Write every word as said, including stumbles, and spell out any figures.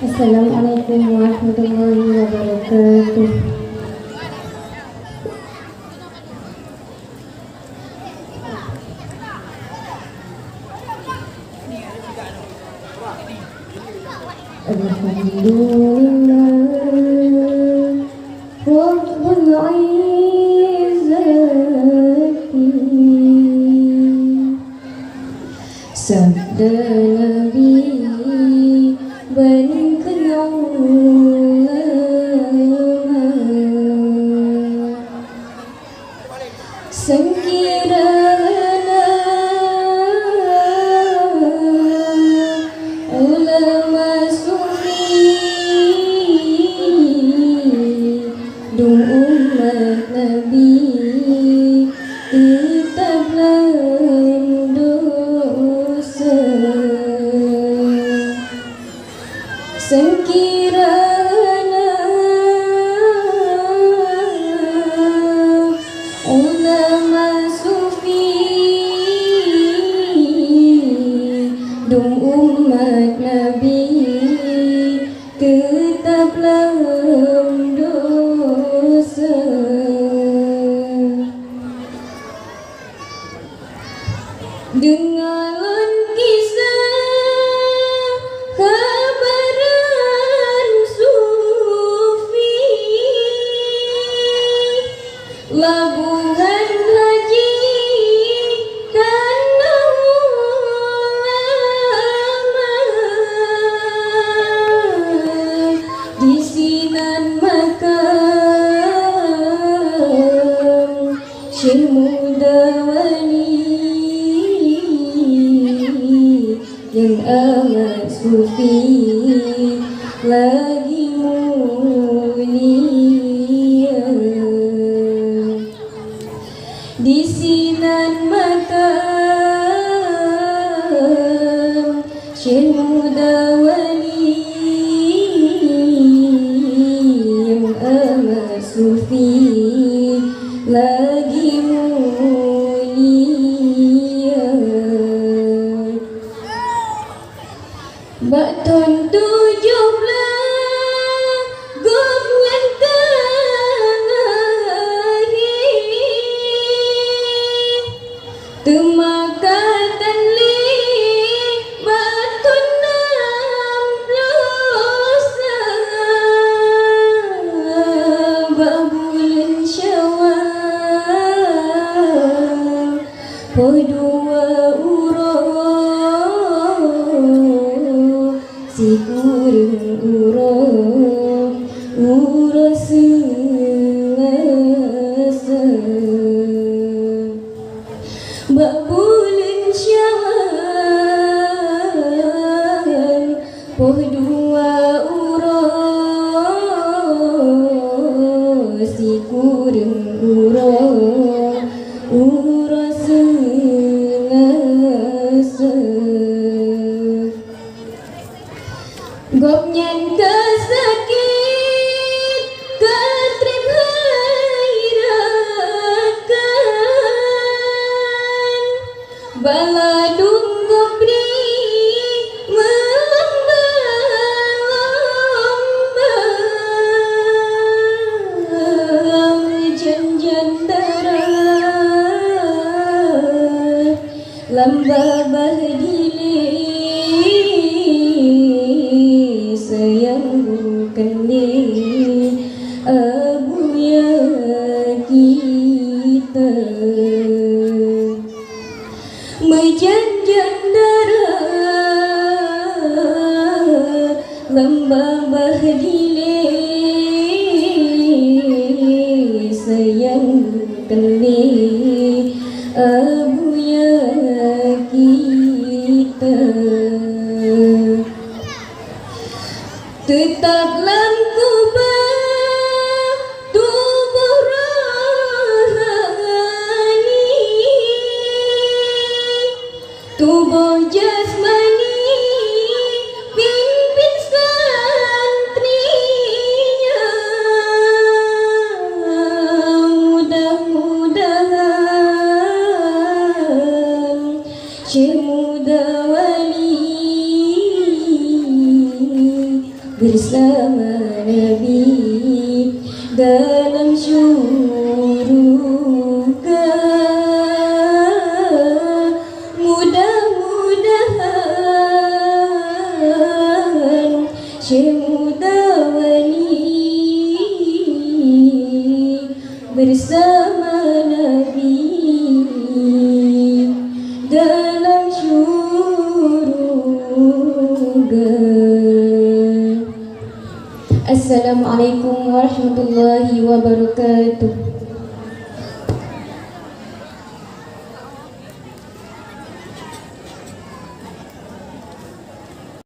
Assalamualaikum warahmatullahi wabarakatuh. Alhamdulillah, Rabbul Izzati. Sabda Nabi ban keunoe lama. Seukira na ulama sufi dum umat Nabi teutab lam dosa. Seukira na ulama sufi dum umat Nabi teutab lam dosa. Deungoe lôn kisah khabaran sufi, labuhan haji tanoh lama, disinan makam Syekh Muda Wali nyang amat sufi lagi mulia. Disinan makam Syekh Muda Wali nyang amat sufi lagi mulia. Bak thon tujoh blah gobnyan ka lahé. Teuma ka tan lé bak thon nam ploh sa bak buleuen Syawal, poh dua uroe sikureueng uroe, uroe Seulasa. Bak buleuen Syawal, poh dua uroe sikureueng uroe, uroe Seulasa. Gobnyan ka sakét, ka treb hai rakan. Bak ladôm gob bri meulombang-lombang, meujan-jan darah lam babah dilèe sayang bukan lé abuya kita. Meujan-jan darah lam babah dilèe sayang bukan lé abuya kita. dalam syuruga. Mudah-mudahan Syekh Mudawani bersama Nabi dalam syuruga. Assalamualaikum warahmatullahi wabarakatuh.